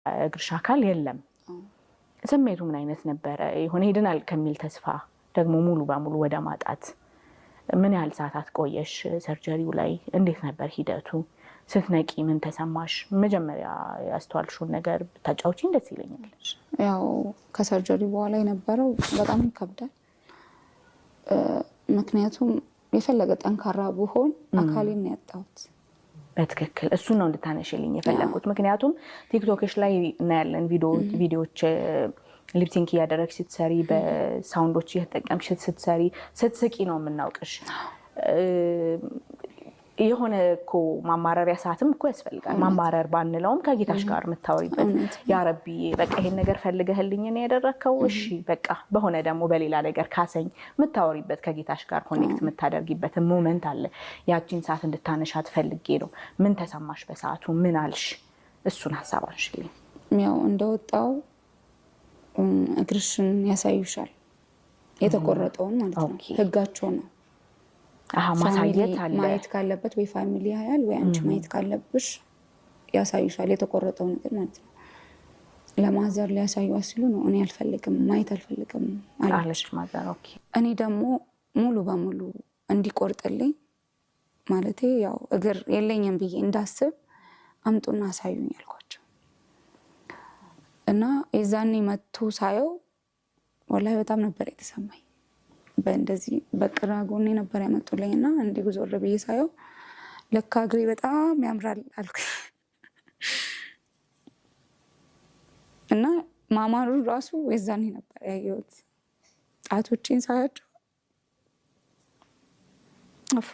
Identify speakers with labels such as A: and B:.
A: እግርሽ አካል የለም። ስሜቱ ምን አይነት ነበረ? የሆነ ይድናል ከሚል ተስፋ ደግሞ ሙሉ በሙሉ ወደ ማጣት ምን ያህል ሰዓታት ቆየሽ? Surgery ው ላይ እንዴት ነበር ሂደቱ? ስትነቂ ምን ተሰማሽ? መጀመሪያ ያስተዋልሽውን ነገር ብታጫውቺኝ ደስ ይለኛል።
B: ያው ከ surgery በኋላ የነበረው በጣም ይከብዳል። ምክንያቱም የፈለገ ጠንካራ ብሆን አካሌን ነው ያጣሁት።
A: በትክክል እሱን ነው እንድታነሽልኝ የፈለግኩት። ምክንያቱም ቲክቶክሽ ላይ እናያለን ቪዲዮዎች፣ lip sync እያደረግሽ ስትሰሪ፣ በ sound ኦች እየተጠቀምሽ ስትሰሪ፣ ስትስቂ ነው የምናውቅሽ። የሆነ እኮ ማማረሪያ ሰዓትም እኮ ያስፈልጋል። ማማረር ባንለውም ከጌታሽ ጋር የምታወሪበት፣ ያ ረቢ በቃ ይሄን ነገር ፈልገህልኝ ነው ያደረግከው፣ እሺ በቃ በሆነ ደግሞ በሌላ ነገር ካሰኝ የምታወሪበት፣ ከጌታሽ ጋር connect የምታደርጊበትን moment አለ። ያቺን ሰዓት እንድታነሻት ፈልጌ ነው። ምን ተሰማሽ በሰዓቱ? ምን አልሽ? እሱን ሀሳብ አንሽልኝ።
B: ያው እንደወጣው እግርሽን ያሳዩሻል፣ የተቆረጠውን ማለት ነው። ህጋቸው ነው።
A: ማሳየት አለ።
B: ማየት ካለበት ወይ family ያያል ወይ አንቺ ማየት ካለብሽ ያሳዩሻል፣ የተቆረጠው ነገር ማለት ነው። ለ mother ሊያሳዩት ሲሉ ነው እኔ አልፈልግም፣ ማየት አልፈልግም
A: አለች mother። Okay።
B: እኔ ደግሞ ሙሉ በሙሉ እንዲቆርጥልኝ፣ ማለቴ ያው እግር የለኝም ብዬ እንዳስብ አምጡና አሳዩኝ አልኳቸው። እና የዛኔ መጥቶ ሳየው ወላሂ በጣም ነበር የተሰማኝ። በእንደዚህ በግራ ጎኔ ነበር ያመጡልኝ እና እንዲሁ ዞር ብዬ ሳየው ለካ እግሬ በጣም ያምራል አልኩኝ። እና ማማሩ ራሱ የዛኔ ነበር ያየሁት። ጣቶቼን ሳያቸው አፉ።